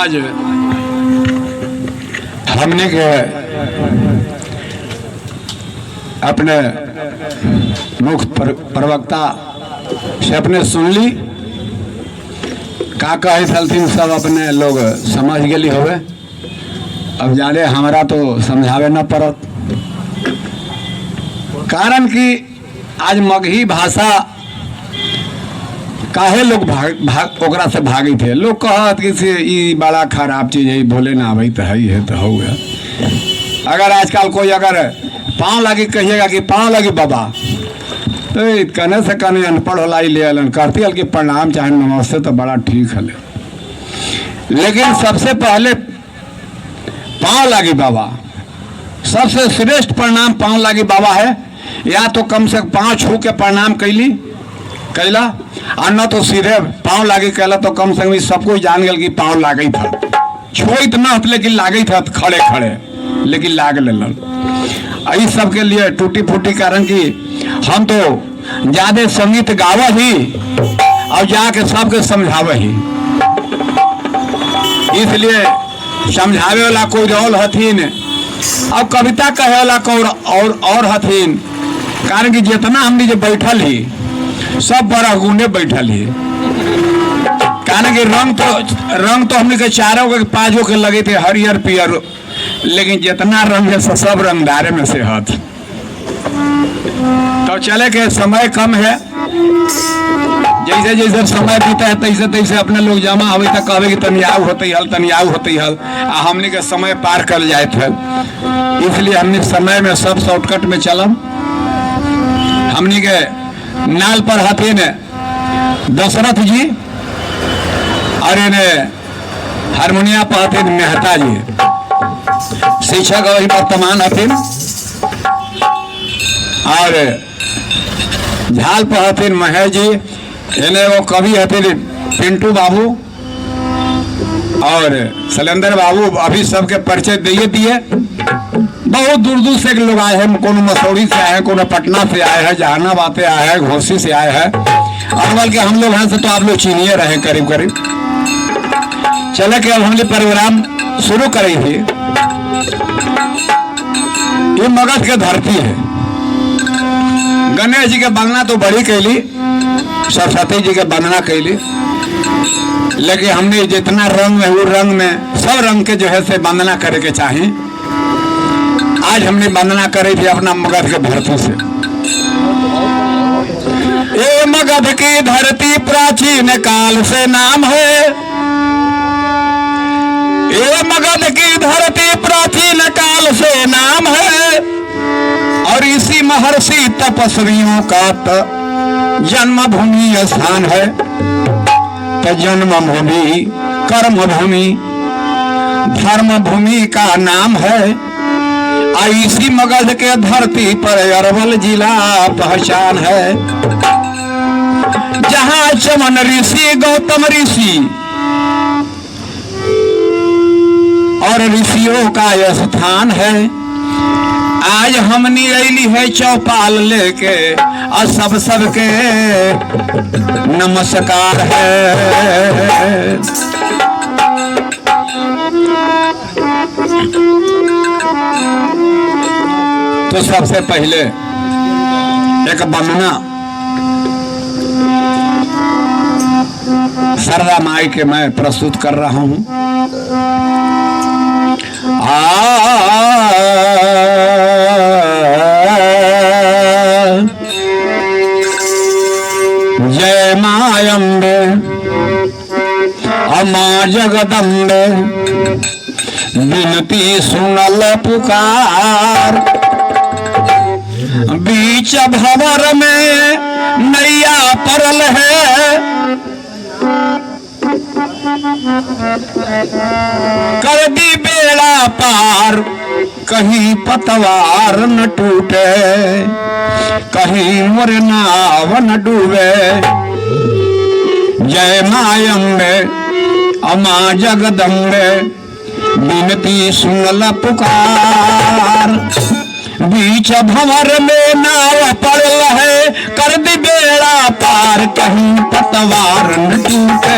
आज हमने के अपने मुख्य प्रवक्ता से अपने सुनली का कहे छलथिन, सब अपने लोग समझ गेली होवे। अब जाने हमरा तो समझावे न पड़त, कारण कि आज मगही भाषा काहे लोग भाग भाग ओकरा से भागी थे। लोग कहत कि से ई बड़ा खराब चीज है, बोले ना आबे तो है है तो हो गया। अगर आजकल कोई अगर पाँव लगी कहिएगा कि पाँव लगी बाबा, तो ई कने से कने अनपढ़ होला ई ले अलन करती हल कि प्रणाम चाहे नमस्ते तो बड़ा ठीक हले, लेकिन सबसे पहले पाँव लगी बाबा, सबसे श्रेष्ठ प्रणाम पाँव लागी बाबा है। या तो कम से कम पाँव छू के प्रणाम कैली कैला, आ न तो सीधे पाँव लागी कैला, तो कम से कम सब कोई जान गल कि पाँव लागे था, छुइत न हत लेकिन लागे था खड़े खड़े, लेकिन लाग लेलन। इस सब के लिए टूटी फूटी, कारण कि हम तो ज्यादा संगीत गावा ही और जाके सबके समझावे ही, इसलिए समझावे वाला कोई रोल हथिन और कविता कहे वाला कोई और हथिन। कारण कि जितना हमनी जो बैठल ही सब बड़ा गुने बैठल ही, कारण कि रंग तो हमनी के चारों के पांचों के लगे थे हरियर पियर, लेकिन जितना रंग है सब रंगदारे में से हथ। तो चले के समय कम है, जैसे जैसे समय बीता है तैसे तैसे अपने लोग जमा होते तो कहबे कि तनियाव होते हल, तनियाव होते हल, आ हमनी के समय पार कर जाए थे। इसलिए हमने समय में सब शॉर्टकट में चलम। हमनी के नाल पर हथिन दशरथ जी और इन्हें हारमोनिया पर हथिन मेहता जी, शिक्षक अभी वर्तमान हथिन, और झाल पर हथिन महेश जी, इन्हें वो कवि हथिन पिंटू बाबू और शैलेंद्र बाबू। अभी सबके परिचय दिए दिए। बहुत दूर दूर से लोग आए हैं, कोनो मसौड़ी से आए हैं, कोनो पटना से आए हैं, जहानाबाद से आए हैं, घोसी से आए हैं। अरवल के हम लोग हैं से तो आप लोग चीनिए रहे करीब करीब। चले के अब हमने प्रोग्राम शुरू करी थी। ये मगध के धरती है, गणेश जी के वंदना तो बड़ी कैली, सरस्वती जी के वंदना कैली, लेकिन हमने जितना रंग में वो रंग में सब रंग के जो है से वंदना करे के चाहिए। आज हमने वंदना करी थी अपना मगध के धरती से। ये मगध की धरती प्राचीन काल से नाम है, ये मगध की धरती प्राचीन काल से नाम है, और इसी महर्षि तपस्वियों का जन्मभूमि स्थान है। तो जन्मभूमि कर्म भूमि धर्म भूमि का नाम है। इसी मगध के धरती पर अरवल जिला पहचान है, जहां चमन ऋषि गौतम ऋषि और ऋषियों का यह स्थान है। आज हमनी अली है चौपाल लेके और सब सबके नमस्कार है। तो सबसे पहले एक वंदना शारदा माई के मैं प्रस्तुत कर रहा हूं। आ जय माँ अम्बे अम्मा जगदम्बे, विनती सुनल पुकार, बीच भंवर में नैया परल है, कर दी बेड़ा पार, कहीं पतवार न टूटे, कहीं मोर नाव न डूबे। जय माँ अम्बे अम्मा जगदम्बे, विनती सुनल पुकार। बीच भंवर में नाव पड़ल है, कर दी बेड़ा पार, कहीं पतवार न टूटे,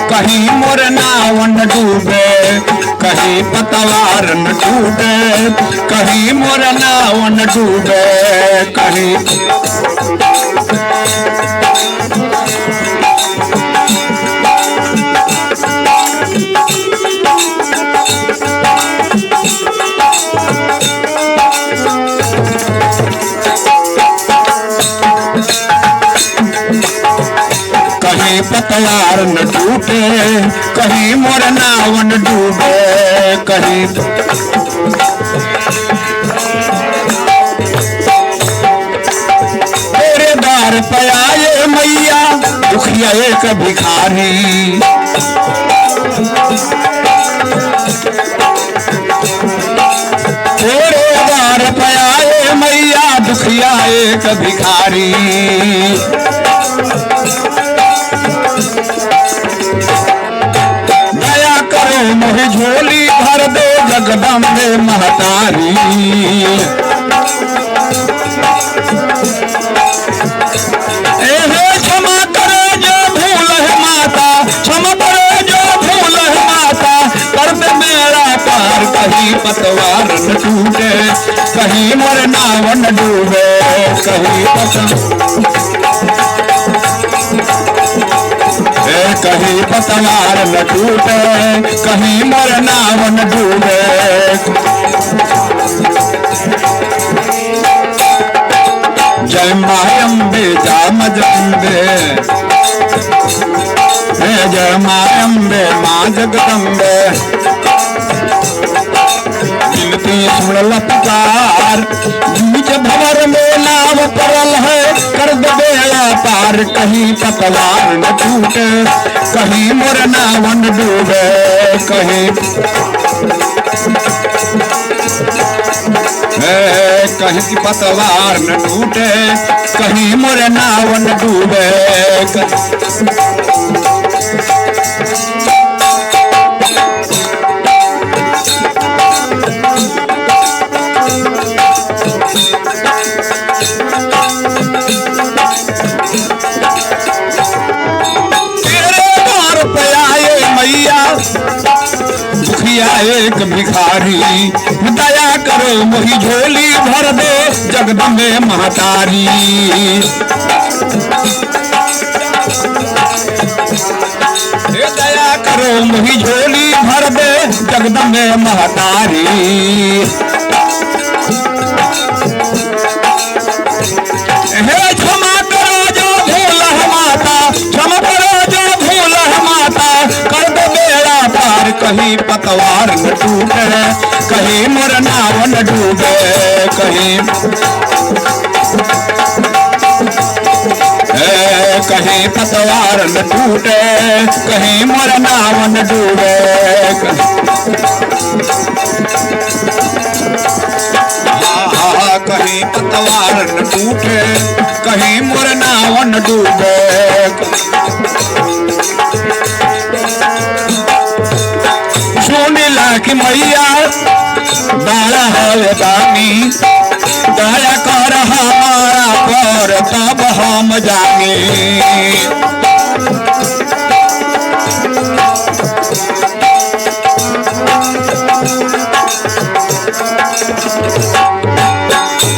कहीं मोर नाव न डूबे, कहीं पतवार न टूटे, कहीं मोर नाव न डूबे, कहीं कहीं पतवार न टूटे, कहीं मोर नाव न डूबे, कहीं तेरे द्वार पे आए मैया दुखिया एक भिखारी, तेरे द्वार पे आए मैया दुखिया एक भिखारी। दया करो मोहि झोली भर दो जगदम्बे महतारी। एहे क्षमा करो जो भूल है माता, क्षमा करो जो भूल है माता, कर दे मेरा पार, कहीं पतवार न टूटे, कहीं मोर नाव न डूबे, कहीं कहीं पतवार न टूटे, कहीं मोर नाव न डूबे। जय माँ अम्बे जाम जगदम्बे, हे जय माँ अम्बे माँ जगदम्बे। विनती सुन ल पुकार, बीच भंवर में नाव पड़ल है, कर दे बेड़ा पार, कहीं पतवार न टूटे, कहीं मोर नाव न डूबे, कहीं कहीं पतवार न टूटे, कहीं मोर नाव न डूबे। तेरे द्वार पे आए मैया दुखिया एक भिखारी, दया करो मोहि झोली भर दे जगदम्बे महतारी। दया करो मोहि झोली भर दे जगदम्बे महतारी। हे क्षमा करो जो भूल है माता, क्षमा करो जो भूल है माता, कर दे बेड़ा पार, कहीं पतवार न टूटे, कहीं मोर नाव न डूबे, कहीं कहीं पतवार न टूटे, कहीं मोर नाव न डूबे। कहीं पतवार न टूटे, कहीं मोर नाव न डूबे। सुन लाख मैया बाड़ा हवे दानी, दया कर हमारा पर तब हम जाने।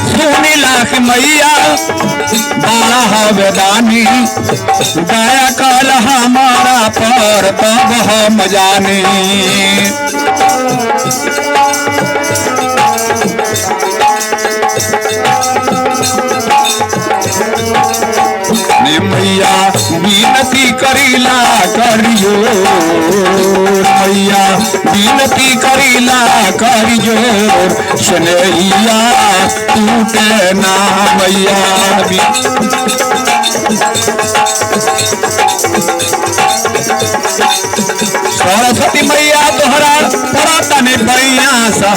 सुन लाख मैया बाड़ा हवे दानी, दया कर हमारा पर तब हम जाने। मैया विनती करीला करियो, मैया विनती करीला करियो, सुनैया टूटे ना मैया। सरस्वती मैया तोहरा तोरा तने पैया सा,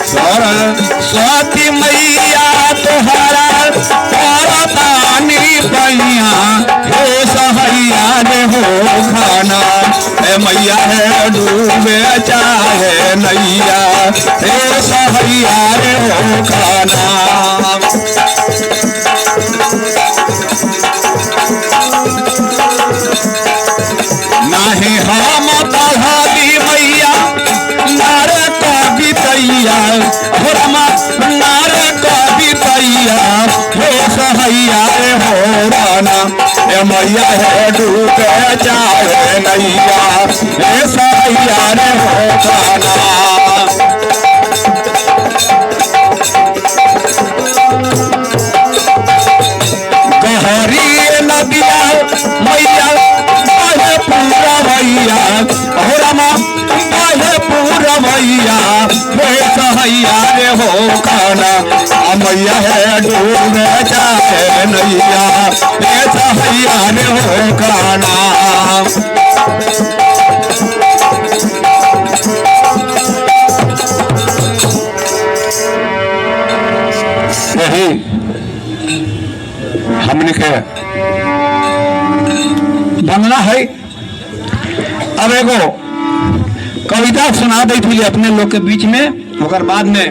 सरस्वती मैया तोहरा तोरा तानी पैया, हे सहैया रे हो खाना, हे मैया है डूबे सहैया रे हो राना, ए मैया है डूबे चाहे नैया, ए सहैया रे हो राना। गहरी नदिया मैया बाहे पूरा भैया, हो रामा बाहे पूरा भैया, हे सहैया रे हो खाना, मैया है डूबे चाहे नैया, हे सहैया रे हो खाना। यही हमने के बंगला है। अब एगो कविता सुना दी थी अपने लोग के बीच में, मगर बाद में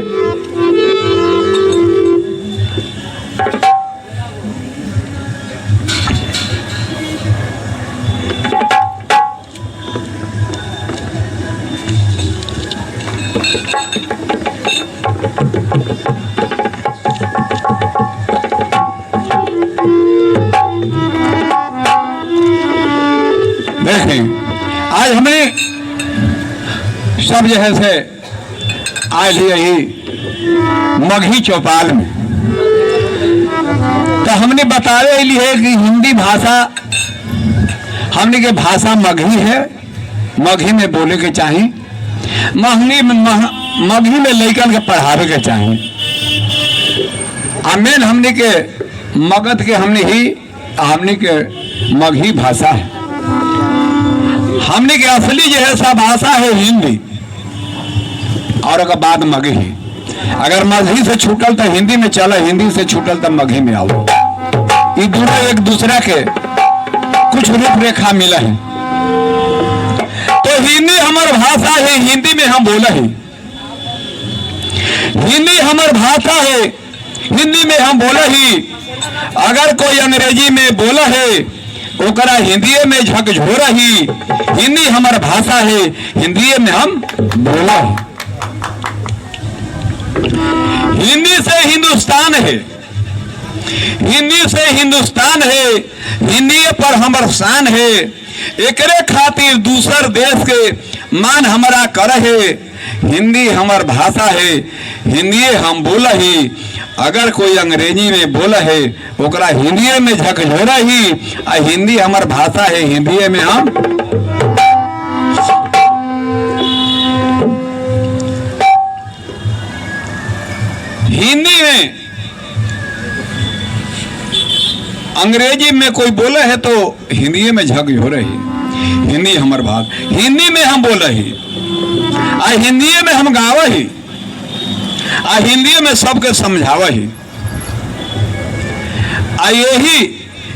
देखें आज हमें सब जो है से आए यही मगही चौपाल में, तो हमने बतावे लिए है कि हिंदी भाषा हमने के भाषा मगही है, मगही में बोले के चाही, मगही में मगही में लइकन के पढ़ावे के चाही। आ मेन हमने के मगध के हमने ही हमने के मगही भाषा है, हमने के असली जो है सब भाषा है हिंदी, और अगर बाद मगही, अगर मगही से छूटल तो हिंदी में चला, हिंदी से छूटल तो मगही में आओ, ये दोनों एक दूसरा के कुछ रूपरेखा मिला है। तो हिंदी हमार भाषा है, हिंदी में हम बोला है, हिंदी हमार भाषा है, हिंदी में हम बोला ही। अगर कोई अंग्रेजी में बोला है ओकरा हिंदी में झकझोरा ही, हिंदी हमार भाषा है, हिंदी में हम बोला है। हिंदी से हिंदुस्तान है, हिंदी से हिंदुस्तान है, हिंदी पर हमर शान है, एकरे खातिर दूसर देश के मान हमारा कर है। हिंदी हमार भाषा है, हिंदी हम बोला ही। अगर कोई अंग्रेजी में बोला है ओकरा हिंदी में झकझोरा ही, आ हिंदी हमार भाषा है, हिंदी में हम। हिंदी में अंग्रेजी में कोई बोले है तो हिंदी में झकझोरा ही, हिंदी हमार भाषा, हिंदी में हम बोले ही, आ हिंदी में हम गावा ही, आ हिंदी में सबके समझावा ही। आ यही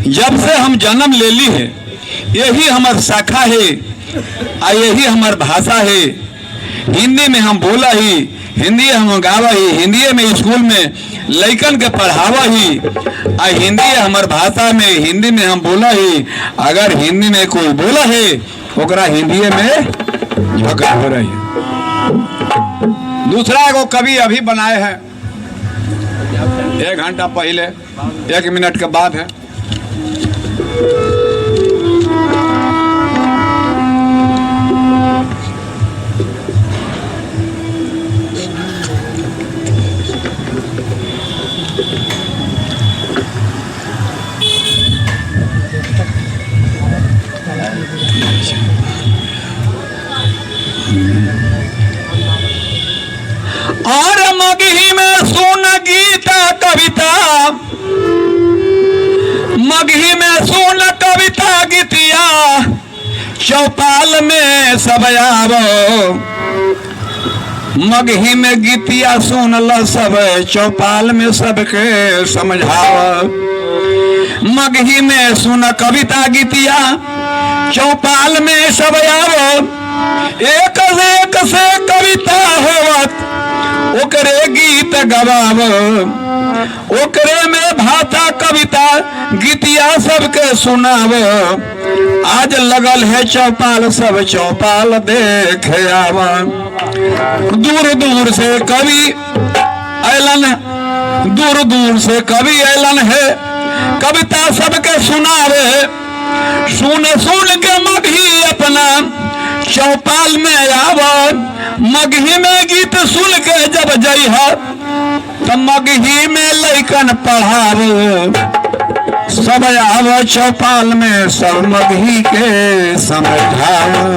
जब से हम जन्म ले ली है यही हमार शाखा है, आ यही हमार भाषा है। हिंदी में हम बोला ही, हिंदी हम गावा ही, हिंदी में स्कूल में लइकन के पढ़ावा ही, आ हिंदी हमार भाषा में हिंदी में हम बोला ही। अगर हिंदी में कोई बोला है ओकरा हिंदी में झगड़ा हो रही है। दूसरा एगो कवि अभी बनाए हैं 1 घंटा पहले, 1 मिनट के बाद है। और मगही में सुन गीता कविता, मगही में सुन कविता गीतिया, चौपाल में सब आवो। मगही में गीतिया सुन ल सब, चौपाल में सबके समझाव। मगही में सुन कविता गीतिया, चौपाल में सब आवो। एक एक से कविता होवत ओकरे गीत गवाव, ओकरे में भाषा कविता गीतिया सबके सुनाव। आज लगल है चौपाल सब चौपाल देखे आवा। दूर दूर से कवि ऐलन, दूर दूर से कवि ऐलन है, कविता सबके सुनावे। सुन सुन के मगही अपना चौपाल में आव, मगही में गीत सुन के जब जइह तो मगही में लैकन पढ़ावे। सब आव चौपाल में, सब मगही के समझावे।